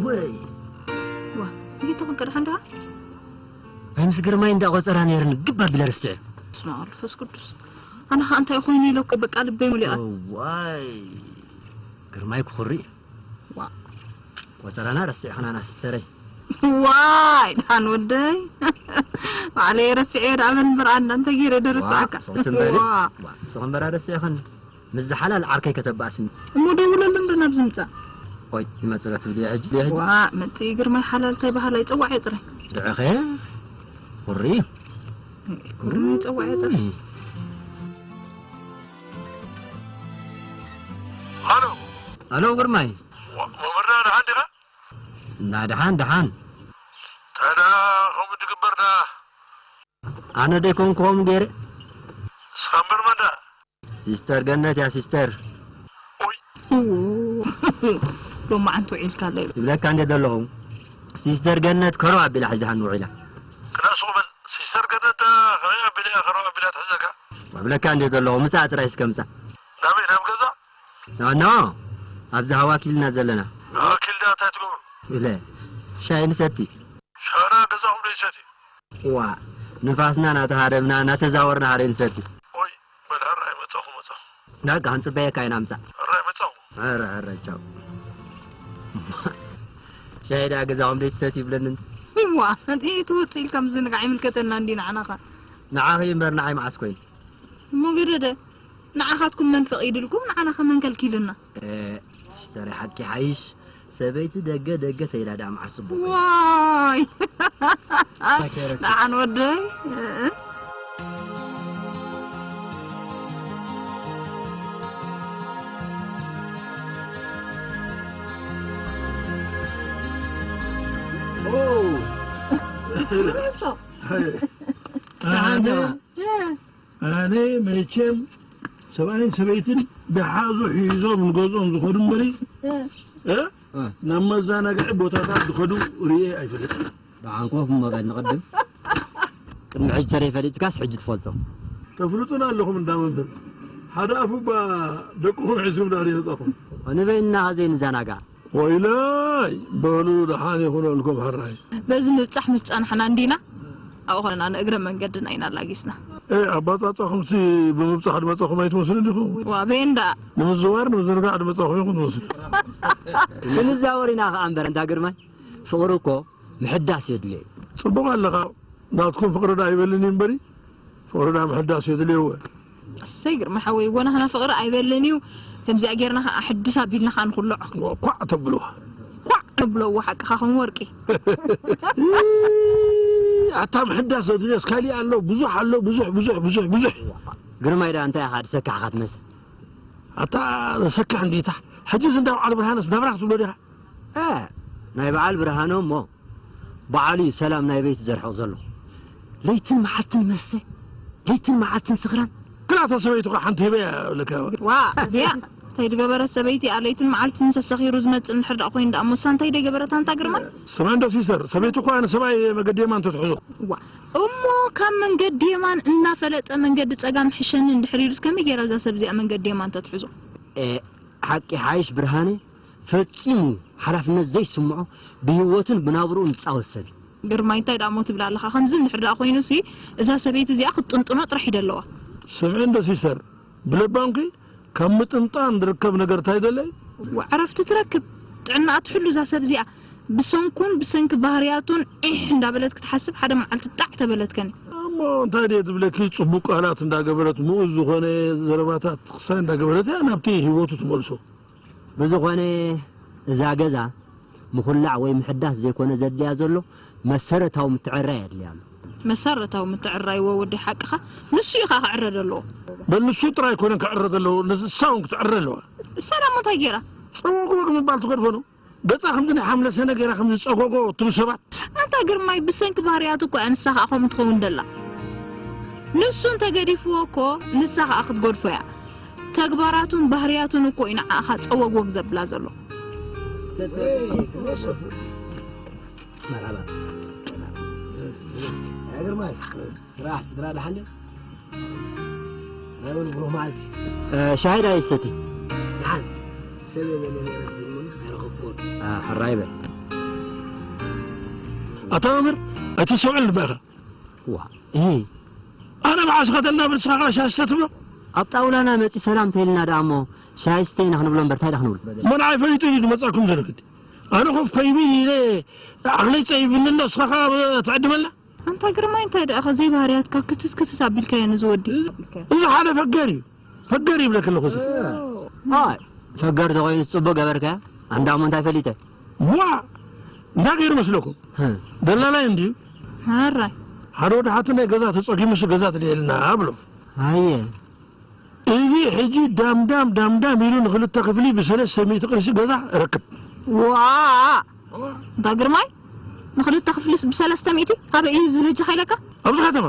ወይ ዋ ይትኹን ከድሓን ደኣ ኣይ ምስ ግርማይ እንዳ ቆጸራ ነይርኒ ግባ ቢለ ርስዐ። ስማ መንፈስ ቅዱስ ኣነ ኸዓ እንታይ ኮይኑ ኢለ እኮ በቃ ልበይ ሙሊኣ። ዋይ ግርማይ ክኹሪ ዋ ቆጸራና ረሲዕኽናና ሲስተረይ። ዋይ ደሓን ወደይ ባዕለይ ረሲዐዮ ደኣ በል እምበር ኣንዳ እንታይ ገይረ ደረስዓካ። ዋ ንስኺ እምበር ኣረሲዕኽኒ። ምስዚ ሓላል ዓርከይ ከተባእስኒ። እሞ ደውለሉ እንዶ ናብዚ ምጻእ። ቆይ ይመጽእ ዶ ትብልዮ ሕጂ? ሕጂ? ዋ መጽእ ግርማይ ሓላል እንታይ በሃላይ ጽዋዕ ጥራይ። ድዕኸ ኩሪ ኩሪ ጽዋዕ ጥራይ። ሃሎ ሃሎ ግርማይ። መምህርና ደሓን ዲኻ? እና ደሓን ደሓን። ታዲያ ከምኡ ድግበር ደኣ። ኣነ ደይኮንኩ ከምኡ ገይረ። ንስኻ እምበር መን ደኣ? ሲስተር ገነት እያ ሲስተር። ኦይ ሎማዓንቲ ውዒልካ ኣሎ ኢሉ። ይብለካ እንዴ ዘለኹ ሲስተር ገነት ከረው ኣቢላ ሒዛሃኒ ውዒላ። ክላስ ቁመን ሲስተር ገነት ከመይ ኣቢላ እያ ከረው ኣቢላ ትሕዘካ? ይብለካ እንዴ ዘለኹ ምጻእ ጥራይ እስከ ምጻእ። ናበይ ናብ ገዛ? ኖ ኖ ኣብዚ ሃዋኪልና ዘለና። ሃዋኪልና እንታይ ትገብሩ? ኢለ ሻይ ንሰቲ። ሻራ ገዛኹም ዶ ይሰትዩ? ዋ ንፋስና ናተሃረምና ናተዛወርና ሃረ ንሰቲ። ኦይ በል ሕራይ መጻኹ መጻኹ። ዳቃ ክንጽበየካ ኢና ምጻእ። ሕራይ መጻኹ። ሕረ ሕረ ቻው። ሻይ ደኣ ገዛኹም ደይትሰትዩ ይብለኒ እንተ። ዋ እቲ ትውጽእ ኢልካ ምዝንጋዕ ይምልከተና እንዲ ንዓናኻ። ንዓኺ እምበር ንዓይ መዓስ ኮይኑ? እሞ ገደደ ንዓኻትኩም መን ፈቒድልኩም ንዓና ከመን ከልኪሉና? ሲስተር ሓቂ ሓይሽ ሰበይቲ ደገ ደገ ተይላ ደኣ መዓስ ጽቡቕ እዩ። ዋይ ደሓን ወደይ ደሓን ደሓን ኣነ መቸም ሰብኣይን ሰበይትን ብሓዙ ሒዞም ንገዝኦም ዝኸዱ እምበሪ ናብ መዘናግዒ ቦታታት ዝኸዱ ርእየ ኣይፈልጥን። ደሓን ኮፍ እሞ በል ንቕድም ቅድሚ ሕጂ ተረይ ፈሊጥካስ ሕጂ ትፈልጦ። ተፍልጡና ኣለኹም እንዳ መምህር ሓደ ኣፉባ ደቅኹም ሒዝኩም ዳር ይመጻኹም። ንበይንና ዘይንዘናጋዕ ወይለይ በሉ ደሓን ይኹነልኩም ሕራይ። በዚ ምብጻሕ ምስ ጸናሕና እንዲና ኣብኡ ኾነና ንእግረ መንገድና ኢና ኣላጊስና። ኤ ኣባጻጻኹምሲ ብምብጻሕ ድመጻኹም ኣይትመስሉን ዲኹም? ዋ በየን ደኣ? ንምዝዋር ንምዝንጋዕ ድመጻኹም ኢኹም ትመስሉ። ክንዛወር ኢና ኸኣ እምበር እንዳ ግርማይ ፍቕሪ እኮ ምሕዳስ የድልዮ እዩ። ጽቡቕ ኣለኻ ናትኩም ፍቕሪ ደኣ ይበልን እዩ እምበሪ ፍቕሪ ደኣ ምሕዳስ የድልዮ እወ። እሰይ ግርማ ሓወይ እወ ናህና ፍቕሪ ኣይበልን እዩ። ከምዚኣ ጌርና ከዓ ሕድስ ኣቢልና ከዓ ንኹልዖ። ኳዕ ተብልዋ። ኳዕ ነብሎ እወ ሓቅኻ ከም ወርቂ። ኣታ ምሕዳስ ዘድልዮስ ካሊእ ኣሎ ብዙሕ ኣሎ ብዙሕ ብዙሕ ብዙሕ ብዙሕ። ግርማይ ደኣ እንታይ ኢኻ ድሰካሕኻ ትመስል? ኣታ ዘሰክሕ እንዲታ ሕጂ እዚ እንዳ በዓል ብርሃንስ ናብራ ክትብሎ ዲኻ? እ ናይ በዓል ብርሃኖ እሞ በዓሉ እዩ ሰላም ናይ ቤት ዘርሕቕ ዘሎ። ለይትን መዓልትን መስተ ለይትን መዓልትን ስኽራን። ክላተ ሰበይቱ ኸ ሓንቲ ህበያ ለካ። ዋ ድያ እንታይ ድገበረት ሰበይቲ እያ ለይትን መዓልትን ሰሰኺሩ ዝመጽእ እንድሕር ደኣ ኮይኑ ደኣ ሞሳ እንታይ ደይገበረት ኣንታ ግርማ? ስምዕ እንዶ ሲስተር ሰበይቱ እኳ ንሰብኣይ መገዲ የማን ተትሕዞ። ዋ እሞ ካብ መንገዲ የማን እናፈለጠ መንገዲ ጸጋም ሕሸኒ እንድሕር ኢሉስ ከመይ ገይራ እዛ ሰብ እዚኣ መንገዲ የማን ተትሕዞ? ሓቂ ሓይሽ ብርሃነ ፈጺሙ ሓላፍነት ዘይስምዖ ብህይወቱን ብናብርኡን ዝጻወት ሰብ እዩ። ግርማይ እንታይ ደኣ እሞ ትብል ኣለኻ? ከምዚ እንድሕር ደኣ ኮይኑሲ እዛ ሰበይቲ እዚኣ ክትጥንጥኖ ጥራሕ እዩ ደለዋ። ስምዒ እንዶ ሲስተር ብለባምኪ ካብ ምጥንጣን ዝርከብ ነገር እንታይ ደለ እዩ? ዋ ዕረፍቲ ትረክብ ጥዕናኣ ትሕሉ እዛ ሰብ እዚኣ ብሰንኩን ብሰንኪ ባህርያቱን ዒሕ እንዳበለት ክትሓስብ ሓደ መዓልቲ ጣዕ ተበለትከኒ። እሞ እንታይ ድየ ዝብለኪ ጽቡቅ ቃላት እንዳገበረት ምኡዝ ዝኾነ ዘረባታት ክሳይ እንዳገበረት እያ ናብቲ ህይወቱ ትመልሶ። ብዝኾነ እዛ ገዛ ምኹላዕ ወይ ምሕዳስ ዘይኮነ ዘድልያ ዘሎ መሰረታዊ ምትዕርራይ የድልያ ኣሎ። መሰረታዊ ምትዕርራይ እወ ወደይ ሓቅኻ ንሱ እዩ ኸዓ ክዕረ ዘለዎ። በል ንሱ ጥራይ ኣይኮነን ክዕረ ዘለዎ ንሳ እውን ክትዕረ ኣለዋ። እሳ ደኣ እሞ እንታይ ገይራ? ጸወግወግ ምባል ትገድፎ ነው። ገጻ ከምዚ ናይ ሓምለ ሰነ ገይራ ከምዚ ጸጎጎ ትብሉ ሰባት። ኣንታ ግርማይ ብሰንኪ ባህርያቱ እኮ እያ ንሳ ከኣ ከምኡ ትኸውን ደላ። ንሱ እንተገዲፍዎ እኮ ንሳ ከኣ ክትገድፎ እያ። ተግባራቱን ባህርያቱን እኮ እዩ ንዓኻ ጸወግወግ ዘብላ ዘሎ። መርሓባ። ኣይ ግርማይ ስራሕ ስድራ ደሓን ድዩ? ናይ በሉ ብሩኽ መዓልቲ። ሻሂ ዳኣ ይሰቲ። ደሓን ሰብ የለን ነይረ ዝብሉኒ ኣይረኸብኩዎን። ሕራይ በል። ኣታ መምህር ኣይተስተውዕል ንባእኻ። ዋ እሂ ኣነ መዓስ ከተልና ብርስኻ ሻሽ ሰትሞ ኣብ ጣውላና መጺ ሰላም ተይልና ደኣ እሞ ሻይ ስተይና ክንብሎ እምበር እንታይ ደኣ ክንብሎ? እሞ ንዓይ ፈሊጡ እዩ ዝመጻኩም ዘሎ ግዲ። ኣነ ኮፍ ኮይቢ ኢለ ዓቕለይ ጸይብኒ ኣሎ እስኻ ኸኣ ትዕድመልና። ኣንታ ግርማይ እንታይ ደኣ ኸ ዘይባህርያትካ ክትት ክትት ኣቢልካዮ ነዚ ወዲ። እዚ ሓደ ፈገር እዩ። ፈገር ይብለክ ኣለኹ እዚ። ኣይ ፈገር ተኾይኑ ጽቡቅ ገበርካ። ኣንዳሞ እንታይ ፈሊጠ? ዋ እንታይ ገይሩ መስለኩም? ደላላይ እንድዩ። ሃራይ ሓደ ወዲ ሓቲ ናይ ገዛ ተጸጊሙስ ገዛ ትልየልና ብሎ። ኣየ እዚ ሕጂ ዳምዳም ዳምዳም ኢሉ ንክልተ ክፍሊ ብሰለስተ ሚእቲ ቅርሺ ገዛ ረክብ። ዋ እንዳ ግርማይ ንክልተ ክፍሊስ ብሰለስተ ሚእቲ ኣበይ እዩ ዝበጃ ኢለካ? ኣብዚ ከተማ።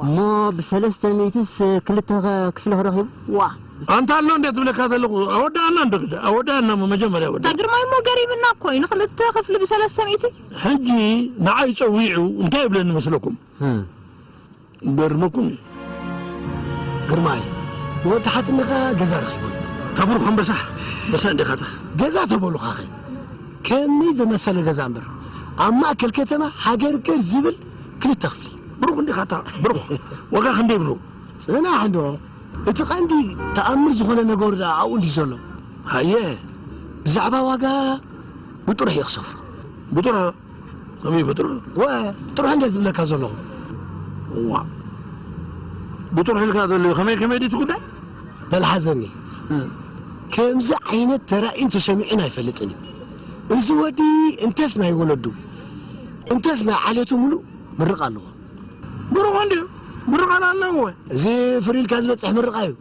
እሞ ብሰለስተ ሚእትስ ክልተ ክፍሊ ክረኺቡ? ዋ ኣንታ ኣሎ እንዴ ትብለካ ዘለኹ ኣወዳእና እንዶ ግዳ ኣወዳእና እሞ መጀመርያ ወዳ እንዳ ግርማይ እሞ ገሪምና እኮ እዩ ንክልተ ክፍሊ ብሰለስተ ሚእቲ። ሕጂ ንዓይ ጸዊዑ እንታይ ይብለኒ መስለኩም? ገርመኩም እዩ። ግርማይ ንወዲ ሓትነኻ ገዛ ረኺቡ። ታብሩኽ ኣንበሳ በሳ እንዲኻታ። ገዛ ተበሉኻኸ ከመይ ዝመሰለ ገዛ እምበር ኣብ ማእከል ከተማ ሃገር ገር ዝብል ክልተ ክፍሊ። ብሩኽ እንዲኻታ ብሩኽ ዋጋ ክንደይ ብሩ? ጽናሕ እንዶ እቲ ቀንዲ ተኣምር ዝኾነ ነገሩ ደኣ ኣብኡ እንዲ ዘሎ። ሃየ ብዛዕባ ዋጋ ብጥሩሕ ይኽሰፉ። ብጥሩሕ ከመይ ፈጥሩ? ወ ጥሩሕ እንደ ዝብለካ ዘለኹ። ዋ ብጥሩሕ ኢልካ ዘሎ ከመይ ከመይ ድዩ እቲ ጉዳይ? በልሓዘኒ ከምዚ ዓይነት ተራእዩን ተሰሚዑን ኣይፈልጥን እዩ። እዚ ወዲ እንተስ ናይ ወለዱ እንተስ ናይ ዓሌቱ ሙሉእ ምርቕ ኣለዎ። ብሩኽ እንድዩ ምርቓን ኣለዎ። እዚ ፍር ኢልካ ዝበፅሕ ምርቓ እዩ።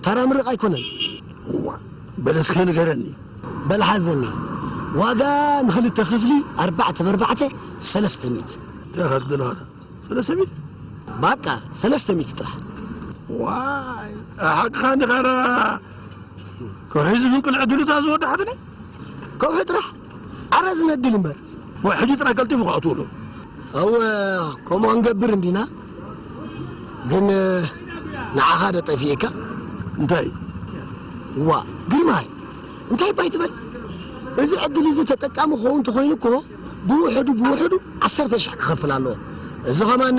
ተራ ምርቕ ኣይኮነን። እዋ በል እስከ ንገረኒ። በል ሓዘኒ። ዋጋ ንኽልተ ክፍሊ ኣርባዕተ ብኣርባዕተ ሰለስተ ሚእቲ። እንታይ ኢኻ ትብል ኣታ? ሰለስተ ሚእቲ? ባቃ ሰለስተ ሚእቲ ጥራሕ። ዋይ ሓቅኻ እንዲኻ ዳ ከውሒ ዝፍንቅል ዕድሉታ ዝወዳሓትኒ? ከውሒ ጥራሕ ኣረ ዝነድል እምበር። ወይ ሕጂ ጥራይ ቀልጢፉ ከኣ ትውሎ። እወ ከምኡ ክንገብር እንዲና። ግን ንዓኻ ዶ ጠፊእካ? እንታይ? ዋ ግርማይ እንታይ ባይ ትበል? እዚ ዕድል እዚ ተጠቃሚ ክኸውን እንተኾይኑ እኮ ብውሕዱ ብውሕዱ ዓሰርተ ሽሕ ክኸፍል ኣለዎ። እዚ ኸማን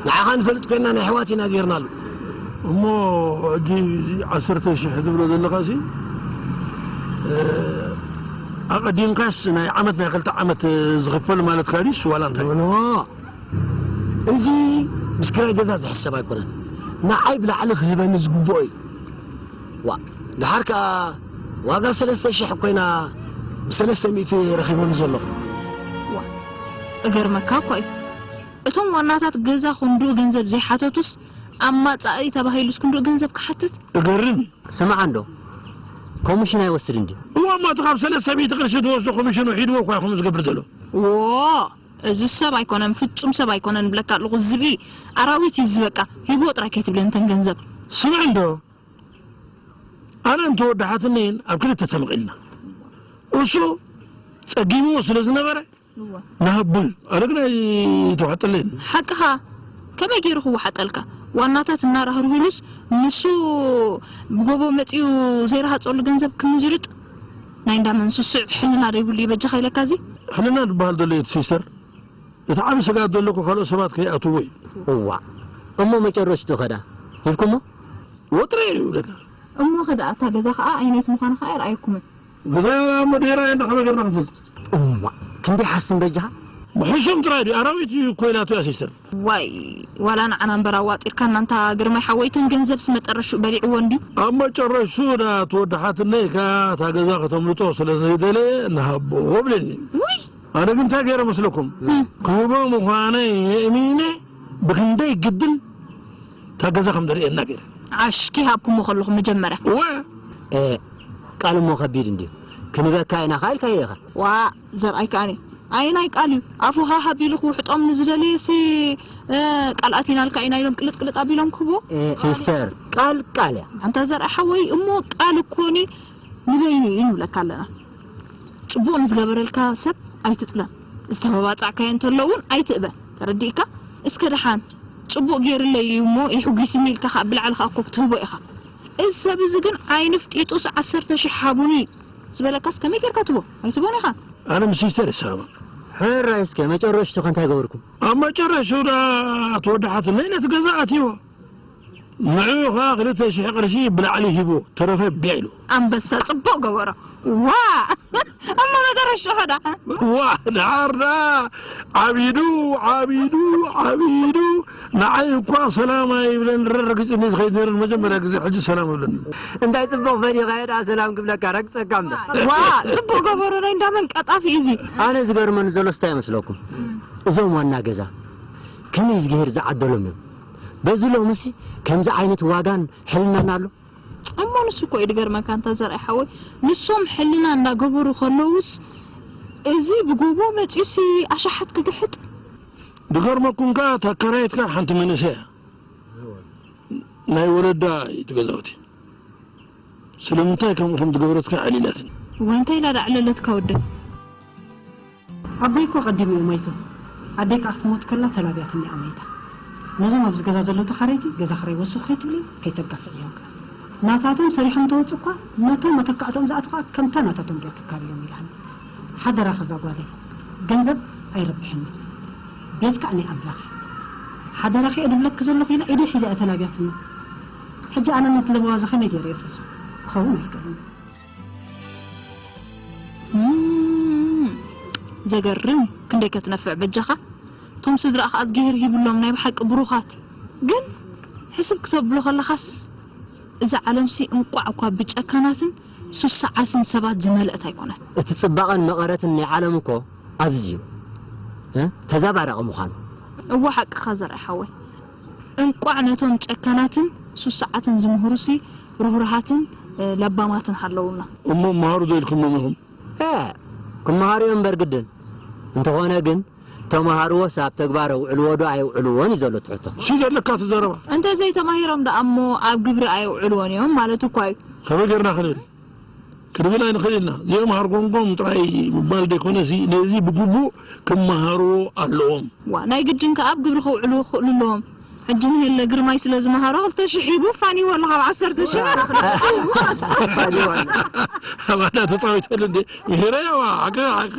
ንዓኻ ንፈልጥ ኮይንና ናይ ኣሕዋት ኢና ጌርናሉ። እሞ ሕጂ ዓሰርተ ሽሕ ትብሎ ዘለኻሲ ኣቐዲምካስ ናይ ዓመት ናይ ክልተ ዓመት ዝኽፈል ማለትካ ድዩስ ዋላ እንታይ? ኖ እዚ ምስ ክራይ ገዛ ዝሕሰብ ኣይኮነን። ንዓይ ብላዕሊ ክህበኒ ዝግብኦ እዩ። ዋ ድሓር ከኣ ዋጋ ሰለስተ ሽሕ ኮይና ብሰለስተ ሚእቲ ረኺበሉ ዘለኹ። ዋ እገርመካ እኳ እዩ። እቶም ዋናታት ገዛ ክንድኡ ገንዘብ ዘይሓተቱስ ኣማጻኢ ተባሂሉስ ክንድኡ ገንዘብ ክሓትት? እገርም እዩ። ስማዕ እንዶ ኮሚሽን ኣይወስድን ድዩ? እዋ እሞ እቲ ካብ ሰለስተ ሚእቲ ቅርሺ ዝወስዶ ኮሚሽኑ ሒድዎ እኳ እዩ ከምኡ ዝገብር ዘሎ። ዎ እዚ ሰብ ኣይኮነን፣ ፍጹም ሰብ ኣይኮነን እብለካ ኣለኹ። ዝብኢ ኣራዊት እዩ እዚ በቃ። ሂብዎ ጥራይ ከይትብለኒ እተን ገንዘብ። ስምዒ እንዶ ኣነን ተወዳሓትነይን ኣብ ክልተ ተመቒልና። እሱ ጸጊምዎ ስለ ዝነበረ እወ። ንሃቦ እዩ። ኣነ ግን ኣይተዋሕጠለይን። ሓቅኻ ከመይ ገይሩ ክወሓጠልካ? ዋናታት እናራህርሁሉስ ንሱ ብጎቦ መጺኡ ዘይረሃጸሉ ገንዘብ ክምዝርጥ ናይ እንዳ መን ስሱዕ ሕልና ዶ ይብሉ እዩ በጃኻ ኢለካ እዚ? ሕልና ዝበሃል ዘሎ የት ሲስተር? እቲ ዓቢ ስግኣት ዘሎ እኮ ካልኦት ሰባት ከይኣትውዎ እዩ። እዋእ እሞ መጨረሽትኡ ኸ ደኣ ሂብኩሞ? ወጥረ እዩ ይብለካ። እሞ ኸ ደኣ እታ ገዛ ኸኣ ኣየነይቲ ምዃና ኸኣ ኣይረኣየኩምን። ገዛ እሞ ድሄራ እየ እንዳ ኸመይ ጌርና ክንፈልጥ? እዋእ ክንደይ ሓስም በጃኻ። ምሕሹም ጥራይ ድዩ ኣራዊት እዩ እኮ ኢላቶ እያ ሲስተር። ዋይ ዋላ ንዓና እምበር ኣዋጢርካና እንታ ግርማይ ሓወይ እተን ገንዘብስ መጠረሽኡ በሊዕወን ድዩ? ኣብ መጨረሽኡ ደኣ እቲ ወዲ ሓትነይ ከኣ እታ ገዛ ከተምልጦ ስለ ዘይደለየ ንሃቦ ብለኒ። ውይ ኣነ ግን እንታይ ገይረ መስለኩም? ክህቦ ምዃነይ የእሚነ ብኽንደይ ግድን እታ ገዛ ከም ደርእየና ገይረ። ዓሽ ኪሃብኩሞ ከለኹም መጀመርያ። እወ። ኤ ቃል እሞ ከቢድ እንድዩ። ክንበካ ኢና ከኣ ኢልካዮ ኢኻ። ዋእ ዘርኣይ ከኣኒ ኣየናይ ቃል እዩ ኣፉ ሃሃ ቢሉ ክውሕጦም ንዝደለየሲ ቃል ኣቲናልካ ኢና ኢሎም ቅልጥ ቅልጥ ኣቢሎም ክህብዎ። ኤ ሲስተር ቃል ቃል እያ። ኣንታ ዘርኣይ ሓወይ እሞ ቃል እኮኒ ንበይኑ እዩ ንብለካ ኣለና። ጽቡቕ ንዝገበረልካ ሰብ ኣይትጽለም፣ ዝተመባጻዕካዮ እንተሎ እውን ኣይትእበ። ተረዲእካ? እስከ ደሓን ጽቡቕ ገይርለይ እዩ እሞ የሕጒስኒ ኢልካ ከኣ ብላዕሊ ከኣ እኮ ክትህቦ ኢኻ። እዚ ሰብ እዚ ግን ዓይኑ ፍጢጡስ ዓሰርተ ሽሕ ሃቡኒ ዝበለካስ ከመይ ጌርካ ትህቦ? ኣይትህቦን ኢኻ። ኣነ ምስ ሲስተር ይሰማማዕ። ሕራይ እስከ መጨረሽቱ ከ እንታይ ገበርኩም? ኣብ መጨረሽቱ ደኣ ተወዳሓት ነይነት ገዛ ኣትይዎ። ንዕኡ ኸዓ ክልተ ሽሕ ቅርሺ ብላዕሊ ሂቦ፣ ተረፈ ቢዕ ኢሉ። ኣንበሳ ጽቡቕ ገበሮ። ዋ! እሞ መጨረሽቱ ኸ ደኣ? ዋ፣ ደሓር ደኣ ዓቢዱ፣ ዓቢዱ፣ ዓቢዱ፣ ንዓይ እኳ ሰላም ኣይብለን፣ ረርጊጽኒ ዝኸይድ ነይሩ፣ ንመጀመርያ ግዜ ሕጂ ሰላም እብለኒ። እንታይ ጽቡቕ ፈሊኻ እየ ደኣ ሰላም ክብለካ፣ ረግጸካ እምበር። ዋ፣ ጽቡቕ ገበሮ፣ ናይ እንዳመን ቀጣፊ እዩ እዚ። ኣነ ዝገርመኒ ዘሎስ እንታይ ይመስለኩም? እዞም ዋና ገዛ ከመይ ዝገሄር ዝዓደሎም እዮም። በዚ ሎምሲ ከምዚ ዓይነት ዋጋን ሕልናን ኣሎ? እሞ ንሱ እኮ እዩ ድገርመካ እንታ ዘርኣይ ሓወይ። ንሶም ሕልና እንዳገበሩ ከለውስ እዚ ብጎቦ መጺኡሲ ኣሽሓት ክግሕጥ? ድገርመኩም ከኣ እታ ኣከራይትካ ሓንቲ መንእሰይ እያ። ናይ ወለዳ እዩ እቲ ገዛውቲ። ስለምንታይ ከምኡ ከም ዝገበረትካ ኣዕሊላትኒ። እወ እንታይ ኢላ ደኣ ኣዕለለትካ ወደይ? ኣቦይ እኮ ቀዲሙ እዩ ሞይቱ። ኣደይ ከኣ ክትሞት ከላ ተላብያትኒ እያ ሞይታ። ነዞም ኣብዚ ገዛ ዘለዉ ተኻረይቲ ገዛ ክራይ ወስኹ ከይትብሊ ከይተጋፍዕዮም ከኣ። ናታቶም ሰሪሖም ተወጹ እኳ ነቶም መተካእቶም ዝኣቱ ከኣ ከምታ ናታቶም ጌርካ ካርዮም ኢላኒ። ሓደራኺ እዛ ጓለይ ገንዘብ ኣይረብሕን እዩ። ቤት ከኣ ናይ ኣምላኽ እዩ። ሓደራኺ እየ ድብለኪ ዘለኹ ኢላ ኢደይ ሒዛ እያ ተላብያትኒ። ሕጂ ኣነ ነቲ ለበዋ እዚ ከመይ ገይረ እየ ፈሱ? ክኸውን ኣይክእልን። እም፣ ዘገርም እዩ። ክንደይ ከትነፍዕ በጃኻ። እቶም ስድራኣ ከኣ እዝግሄር ሂብሎም ናይ ብሓቂ ብሩኻት። ግን ሕስብ ክተብሎ ከለኻስ እዛ ዓለምሲ እንቋዕ እኳ ብጨካናትን ሱሳዓትን ሰባት ዝመልአት ኣይኮነት። እቲ ጽባቐን መቐረትን ናይ ዓለም እኮ ኣብዚ እዩ። እ? ተዘባራቒ ምዃኑ። እወ ሓቅኻ ዘርኣይ ሓወይ። እንቋዕ ነቶም ጨካናትን ሱሳዓትን ዝምህሩሲ ርህሩሃትን፣ እ፣ ለባማትን ሃለዉና። እሞ መሃሩ ዶ ኢልኩሞም ኢኹም? እ፣ ክመሃሩ እዮም እምበር ግድን። እንተኾነ ግን ተመሃርዎስ ኣብ ተግባር ኣውዕልዎ ዶ ኣየውዕልዎን እዩ ዘሎ እቲ ሕቶ። ሲ ዘለካ እቲ ዘረባ። እንተ ዘይተማሂሮም ደኣ እሞ ኣብ ግብሪ ኣየውዕልዎን እዮም ማለት እኳ እዩ። ከመይ ጌርና ክንብል? ክንብል ኣይንኽእል ኢና። ዘይምሃር ጎንጎም ጥራይ ምባል ደይኮነሲ፣ ነዚ ብግቡእ ክመሃርዎ ኣለዎም። ዋ፣ ናይ ግድን ከኣ ኣብ ግብሪ ከውዕልዎ ክኽእሉ ኣለዎም። ሕጂ ንሄለ ግርማይ ስለ ዝመሃሮ ክልተ ሽሕ ሂቡ ፋኒዎ ኣሎ ካብ ዓሰርተ ሽሕ። ኣባዳ ተጻዊተሉ እንዴ? ምሂረያ ዋ፣ ሓቂ፣ ሓቂ።